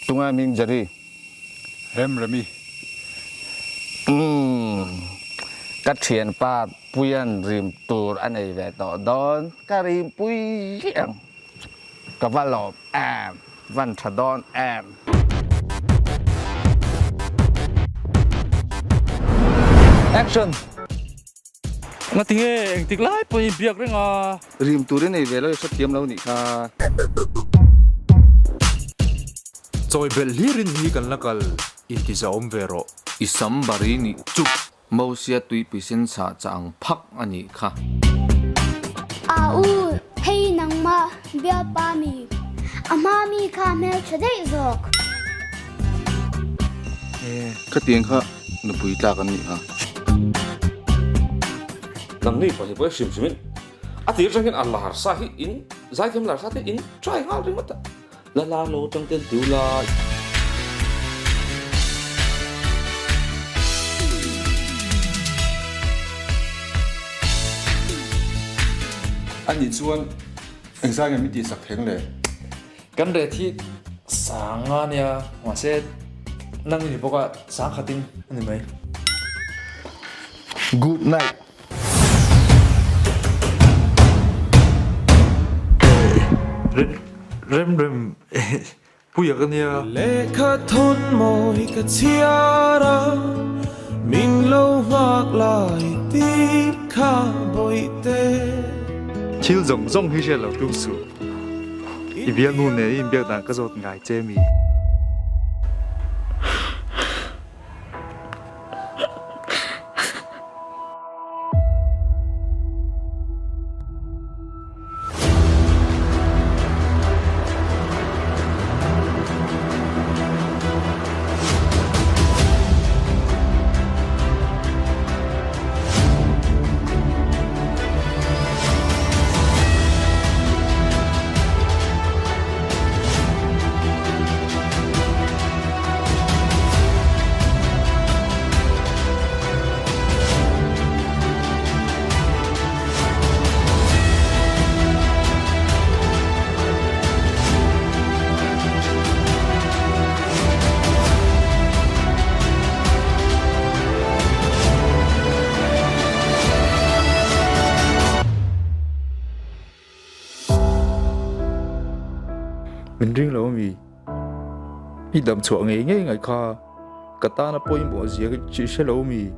Tunga hming Jerry. Remremi. Umm. Ka thianpa Puian rim tur a nei ve tawh dawn. Ka rim pui ang. Ka va lawm em. Van tha dawn em. Action! Ngatinge engtik lai pawhin i biak reng a. Rim tur i nei ve lo i hrethiam lo nih kha. Chawi belh hlirin hi kan la kal inti zahawm ve rawh. I sam bari nih chup Mosia tuipui sen chah chah ang phak a nih kha. A u, hei nangmah bialpa mi, a hma mi kha hmeltha daih zawk. E, khatiang kha nupui tlak an nih kha. Nangni pahnih pawh hi hrim hrimin a tir atang hian a lar sa hi in zaithiam lar sa te in try nghal ringawt a, la lar lo atang ten tiu la. A nih chuan engzai nge min tihsak theng le? Kan ret hi sang nga nia, mahse nang i ni bawk a, sang khatin a ni mai. Good night. Rem rem puia ka nia. Lehkha thawn mawi ka chhiar a, min lo nghak lai tih kha bawihte. Thil zawng zawng hi hriat lo tum suh. I bialnu nen i inbiak dan ka zawt ngai che mi. Min ring lo ami? I dam chhuah ngei ngei ngai kha ka tana pawimawh zia hi hre lo ami?